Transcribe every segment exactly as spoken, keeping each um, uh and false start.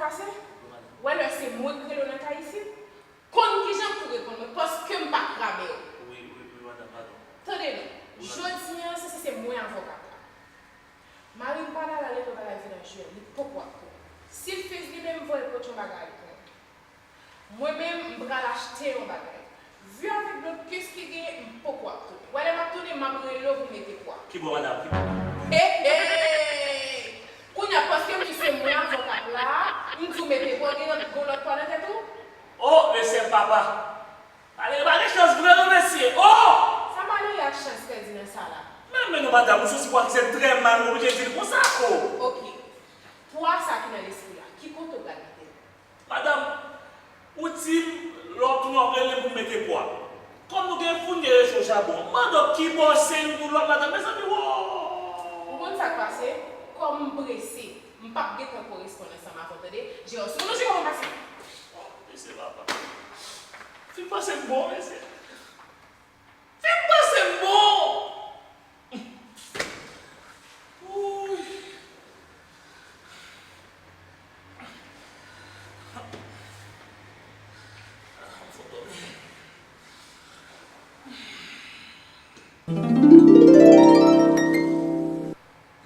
pase? Ou wè lè se mwen k rele w nan kay isit, konn kijan pou reponn mwen, paske m pa krabe w. Wi, wi, wi, madanm, padon. Tande non, jodi a, se, se, se mwen avoka la. Mari m pa la, l ale travay ak vidanjè, li poko ap tounen. Si l fis li menm voye pote yon bagay pou mwen. Mwen menm, m pral achte yon bagay. Vu avèk blokis ki genyen, m poko ap tounen. W wè lè m ap tounen, m ap rele w pou mete pwa. Ki bò, madanm? Ki bò? Hey, hey! Kounye a, paske m di se mwen avoka la, m di w mete pwa, gen lòt, gen lòt pwa nan tèt ou? Oh, mesye papa! Malere pa gen chans vre non, mesye. Oh! Sa malere ak chans pèdi nan sa la? Men, men non, madanm, ou soti pwa ki se trè mal, ou oblije di l konsa, oh! Oke. Pwa sa ki nan lespri a, ki kote w pral mete l? Madanm, ou di m, lè w tounen w ap rele m pou m mete pwa. Kòm nou gen foun, gen recho chabon, m mande w ki bò se youn pou lòt, madanm, mezanmi, wo! Ou konn sa k pase? Kòm m prese, m p ap gentan koresponn ansanm avè w, tande? Jewòs, ou konn jewòs pase. Oh, mesye papa. Fin panse m bon, mesye. Fin panse m bon. Wouy.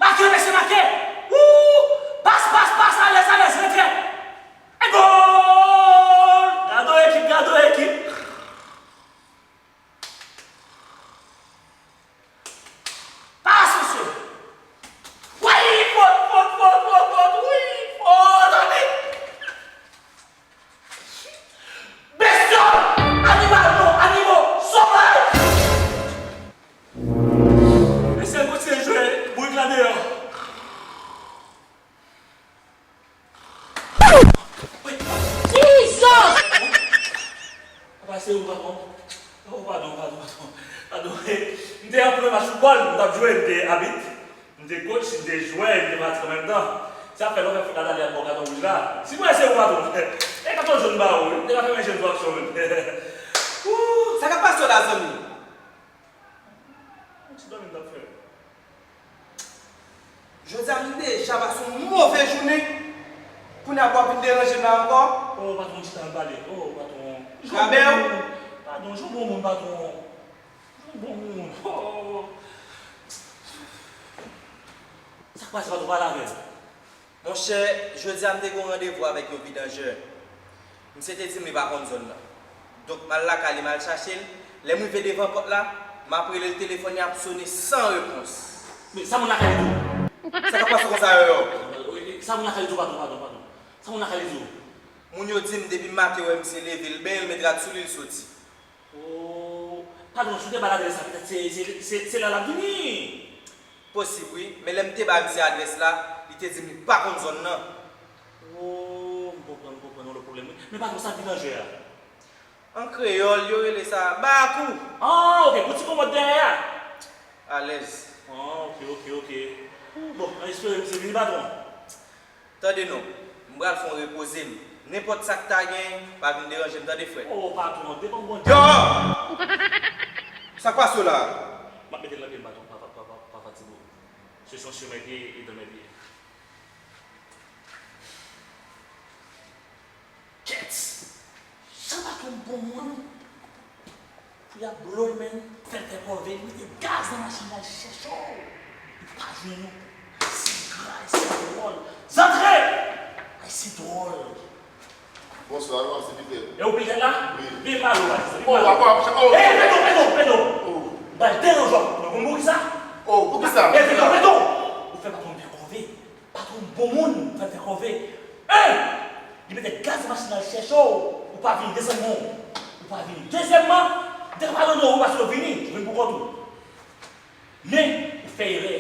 Make, mesye, make! Wou! Pas, pas, pas, alèz, alèz, rantre! E gòl! Gade yon ekip, gade yon ekip! Pas, mesye! Wi, fòt, fòt, fòt, fòt, fòt! Wi, fòt, annik! Bestyòl! Animal, non, animal, sovaj! Mesye, kontinye jwe bourik la deyò. Jesus! Papa, se ou, patwon? Oh, padon, padon, padon. Padon. M te an premye match foutbòl, m t ap jwe, m te abit. M te coach, m te jwè, m te pratik an menm tan. Se ap fè lè w fè fot la, talè ap ba w katon wouj la. Si mwen se ou, patwon, e katon jòn m ba ou wi, m te ka fèmen je m sou aksyon menm. Wouh! Sa k ap pase w la, zanmi? Yon ti dòmi m t ap fè. Jodi a, m deja pase yon move jounen. Kounye a, pou w ap vin deranje m la ankò? Oh, patwon, chita, n pale. Oh, patwon. Krabe w? Padon, jan w bon moun, patwon. Jan w bon moun. Oh. Sa k pase, patwon, pale avè m? Monchè, jodi a m te gen yon randevou avèk yon vidanjè. Misye te di m li pa konn zòn nan. Donk, m al lakay li, m al chache l. Lè m rive devan pòt la, m ap rele l, telefòn li ap sone san repons. Men, sa moun lakay li di w? Sa k ap pase konsa, Yòyò? Sa moun lakay li di w, padon, padon, padon. Sa moun lakay li di w? Moun yo di m depi maten yo wè misye leve, l benyen, l met rad sou li, l soti. Oh, padon, si w te ba l adrès la, petèt se, se, se, se la l ap vini. Posib wi, men lè m te ba misye adrès la, li te di m li pa konn zòn nan. Oh, m konprann, m konprann, yon lòt pwoblèm wi. Men patwon, sa vidanjè a? An kreyòl, yo rele sa bayakou. Ah, oke, pou ti konmòd dèyè a? Alèz. Ah, oke, oke, oke. Bon, an espere misye vini, patwon. Tande non, m pral fè yon repoze m. Nenpòt sa k ta gen, pa vin deranje m, tande, frè. Oh, patwon, devan Bondye. Yo! Sa k pase w la? M ap mete l nan pye m, patwon, pa, pa, pa, pa, pa fatige w. Se son chemen ki e dan men pye. Kèt! Jan patwon m bon moun! Pou y ap blow l, men, fè l fè kòve, li mete gaz nan machin nan, l chèche w, li pa jwenn ou. Ayisyen gra, Ayisyen dwòl. Zantre! Ayisyen dwòl. Bonswa, non, se Pitè. E ou Pitè la? Wi. Vin pale w, Batista. Vin pale w. Oh, papa, oh. Ey, Pedro, Pedro, Pedro! Oh. M pral deranje w. Ou konn poukisa? Oh, poukisa? Ey, Pedro, Pedro! Ou fè patwon m fè kòve. Patwon m bon moun, fè l fè kòve. En! Li mete gaz nan machin nan, l chèche w, ou pa vini. Dezyèmman, ou pa vini. Dezyèmman, m te ka padone w wi, paske w vini, ou vin pou kont ou. Men, ou fè erè.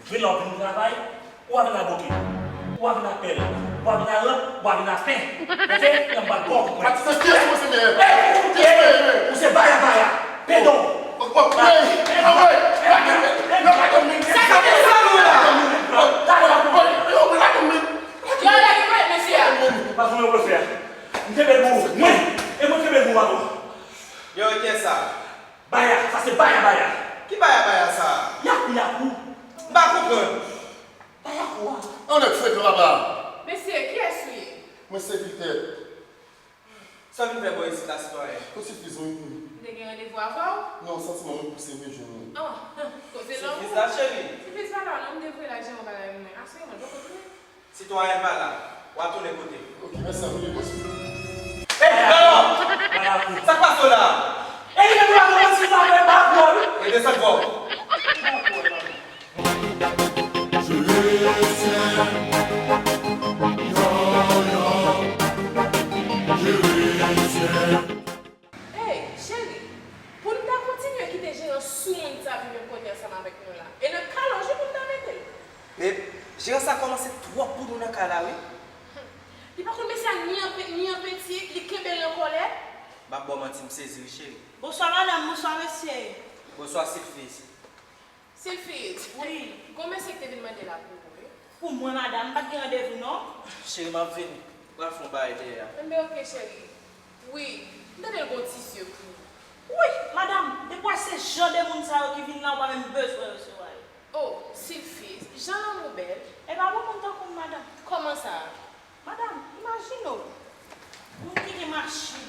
Ou vin la, ou vin travay, ou pa vin a boke, ou pa vin a pèl, ou pa vin a rant, ou pa vin a pen. Oke? Kòm m pa t bon pou mwen. Batista, kiyès mwen se meyè? Ey, ou se baya baya. Pedon. Sa k ap pase la? Yo, lage kòlèt mesye a. Patwon, yo pral fè a. M kenbe l pou ou. Mwen, e mwen kenbe l pou ou, patwon. Yo, e kiyès sa? Baya, sa se baya baya. Ki baya baya sa? Yakou, yakou. M pa konprann. Baya kou a. Yon nèg frekan, papa. Mesye, kiyès ou ye? Mwen se Pitèt. Sa w vin fè bò isit la, sitwayen? Ou Silfiz, wi. M te gen randevou avè w? Non, santiman mwen pouse m vin jwenn ou. Ah, koze lanmou. Silfiz la, cheri. Silfiz pa la non, m te voye l al jere yon bagay mwen. Aswè mwen poko tounen. Sitwayen pa la. W a tounen kote? Ok, mèsi anpil, bòs. Ey, Dayò! Sa k pase w la? Ey, lè nou pa konn si sa fè pa vòl. E desann vòl. Ey, cheri, pou n ta kontinye kite jeran soumoun sa vin menm kote ansanm avèk nou la. E nan kalòj wi pou n ta mete l. Beb, jeran sa kòmanse twòp pou nou nan kay la wi. Li pa konn mesye a ni an pe-, ni an penti, li kenbe l nan kòlè. M ap ba w manti, m sezi wi, cheri. Bonswa, madanm, bonswa, mesye. Bonswa, Silfiz. Silfiz. Wi. Gon mesye ki te vin mande la pou ou, wi. Pou mwen, madanm, m pa t gen randevou, non. Cheri, m ap vini. M pral fè yon bagay dèyè a. Enben, ok, cheri. Wi, m tande l gon ti zye pou ou. Wi, madanm, depi w wè se jan de moun sa yo ki vin la, ou pa menm bezwen resevwa yo. O, Silfiz, jan lanmou bèl. E pa pou moun tankou m, madanm. Kòman sa? Madanm, imajine w, moun ki gen machin,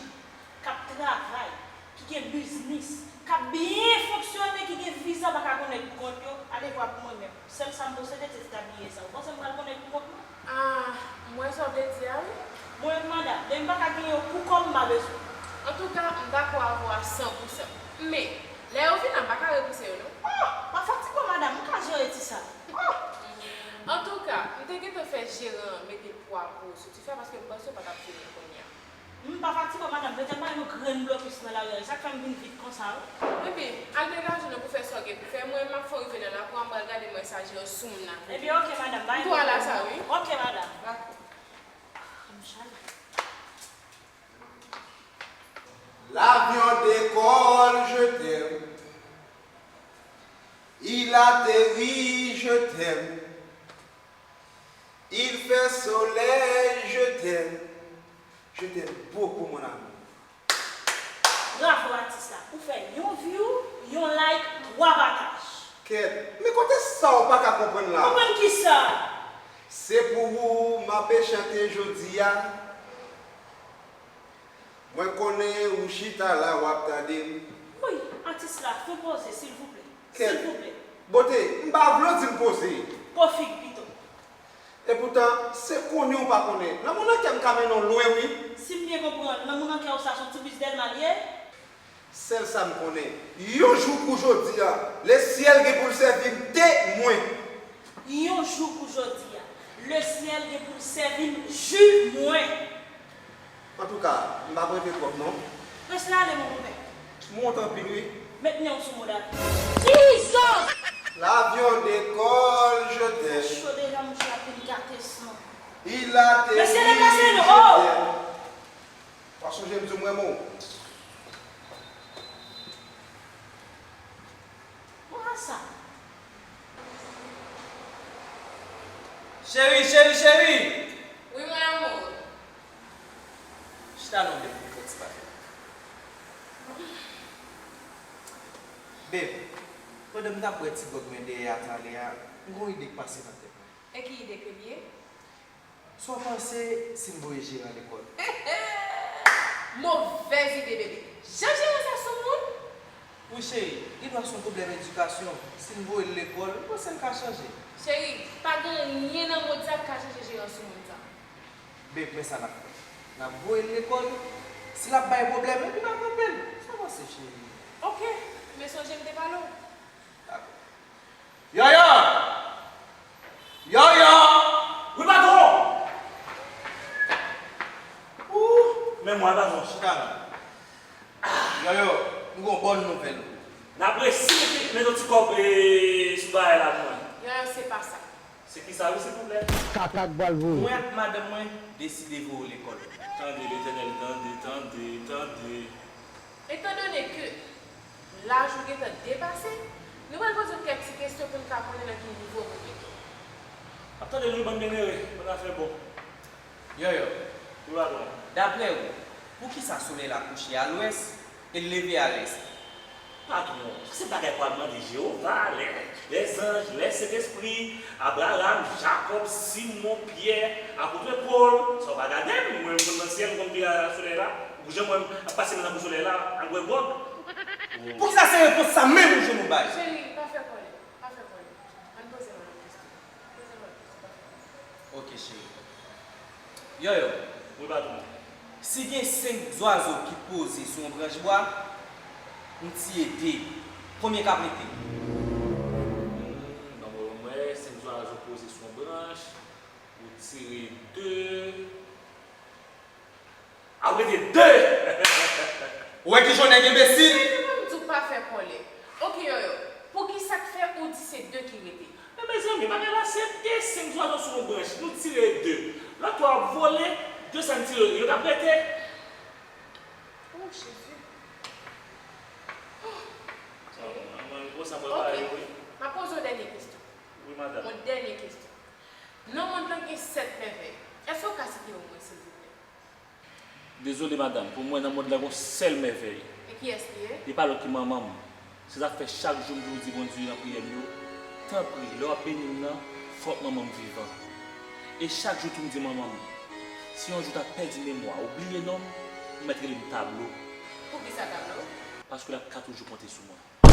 k ap travay, ki gen biznis, k ap byen fonksyone, ki gen viza, pa ka konèt pou kont yo, alevwa pou mwen menm. Sèl sa m posede, se ti tabliye sa. Ou panse m pral konèt pou kont mwen? Ah, m wè sa w vle di a, wi. Mwen menm, madanm, lè m pa ka gen yo pou kò m, m pa bezwen. Antouka, m dakò avè w a san pou san. Men, lè yo vin la, m pa ka repouse yo, non. Oh, pa fatige w, madanm, m ka jere ti sa. Oh! Antouka, m te gentan fè jeran an mete pwa pou ou sou ti fè a, paske m panse w pa t ap vini kounye a. M pa fatige w, madanm, Petèt pa gen yon grenn blokis nan lari a, sa k fè m vin vit konsa, wi. Ebyen, al degaje non pou fè sa w gen pou fè. Mwen, m ap fè w rive nan lakou a, m pral gade m wè sa jeran soumoun nan. Ebyen, ok, madanm, bay. M tou al la sa, wi. Ok, madanm. Dakò. Kòm chalè. L'avion décolle, je t'aime. Il atterrit, je t'aime. Il fait soleil, je t'aime. Je t'aime beaucoup, mon amour. Bravo atis la, ou fè yon view, yon like, twa pataj. Kèt, men kote sa w pa ka konprann la? Konprann kisa? Se pou ou m ape chante jodi a. Mwen konnen ou chita la w ap tande m. Woy, atis la, fè w poze, silvouplè. Kèt. Silvouplè. Bote, m pa vle w di m poze. Po fig pito. Epoutan, se konnen ou pa konnen. Lanmou nan kè m ka mennen w lwen, wi. Si m byen konprann, lanmou nan kè w sa se yon ti bis Dèlma l ye? Sèl sa m konnen, yon jou kou jodi a, lesyèl gen pou l sèvi m te mwen. Yon jou kou jodi a, lesyèl gen pou l sèvi m ji mwen. Antouka, m p ap rete twòp non. Prese ale, mon konpè. M wont anpil, wi. Met men w sou mo David. Jesus! L'avion décolle, je t'aime. Cho deja, mouche ap vin gate san. Il atterrit, je t'aime. Mesye, deplase nou, oh! W ap sonje m di w m renmen w. Mwen sa. Cheri, cheri, cheri! Wi, mon amour. Chita non, babe, pou fè ti pale. Babe, pandan m t ap bwè ti gwòg mwen dèyè a talè a, m gen yon ide k pase nan tèt mwen. E ki ide ke l ye? Sa w panse si n voye jeran lekòl? Movèz ide, bebe. Jan jeran sa soumoun? Wi, cheri, li dwe se yon pwoblèm edikasyon. Si n voye l lekòl, m panse l ka chanje. Cheri, pa gen anyen nan mond sa k ka chanje jeran soumoun sa. Babe, men sa n ap fè. N ap voye l lekòl. Si l ap bay pwoblèm, epi n a kanpe l. Sa w panse, cheri? Oke, men sonje m te pale w. Dakò. Yaya! Yaya! Wi, patwon! Ooh, men mwen, patwon, chita la. Yaya, m gen yon bòn nouvèl pou ou. N ap resi mete, mete yon ti kòb, eh, sou bagay la pou mwen. Yaya, se pa sa. Se kisa wi, silvouplè? Kaka k pral voye. Mwen ak madanm mwen deside voye w lekòl. Tande, Letènèl, tande, tande, tande. Etandone ke laj ou gentan depase, nou pral poze w kèk ti kesyon pou n ka konnen nan ki nivo pou mete w. M ap tande nou wi, bann byenere, bann afè bon. Yòyò, wi, patwon. Daprè ou, poukisa solèy la kouche a lwès e l leve a lès? Patwon, sa se bagay pou w al mande Jewova, lè, lèzanj, lèsentespri, Abraram, Jakòb, Simon, Pyè, apot Pòl, sa w pa gade m? Syèl, m konn vire a solèy la, ou janm wè m ap pase nan kou solèy la, al bwè gwòg. Poukisa se repons sa menm ou jwenn ou bay? Cheri, pa fè kòlè, pa fè kòlè. Ann poze manman kesyon. Poze manman kesyon, pa fè kòlè. Ok cheri. Yoyo, Wi, patwon. Si gen senk zwazo ki poze sou yon branch bwa, ou tiye de, konbyen k ap rete? Ban mwen wè, senk zwazo poze sou yon branch, ou tire de. Ap rete de! Ou wè kijan w nèg enbesil? Cheri, ban m di w pa fè kòlè. Ok, Yoyo, poukisa k fè ou di se de ki rete? Men mezanmi, bagay la senp, gen senk zwazo sou yon branch, nou tire de. Lòt twa ap vole, de sa n tire yo, yo t ap rete. Oh, Jezi. Mwen, mwen, mwen sanble pare wi. M ap poze w dènye kesyon. Wi, madanm. Yon dènye kesyon. Nan mond lan gen sèt mèvèy. Èske w ka site yo mwen, silvouplè? Dezole, madanm, pou mwen, nan mond lan, gon sèl mèvèy. E kiyès li ye? Li pa lòt ki manman m. Se sa k fè chak jou m toujou di Bondye nan priyè m yo, tanpri, lè w ap beni m nan, fòk manman m vivan. E chak jou tou m di manman m, si yon jou w ta pèdi memwa, ou bliye non m, ou mèt rele m Tablo. Poukisa Tablo? Paske l ap ka toujou konte sou mwen.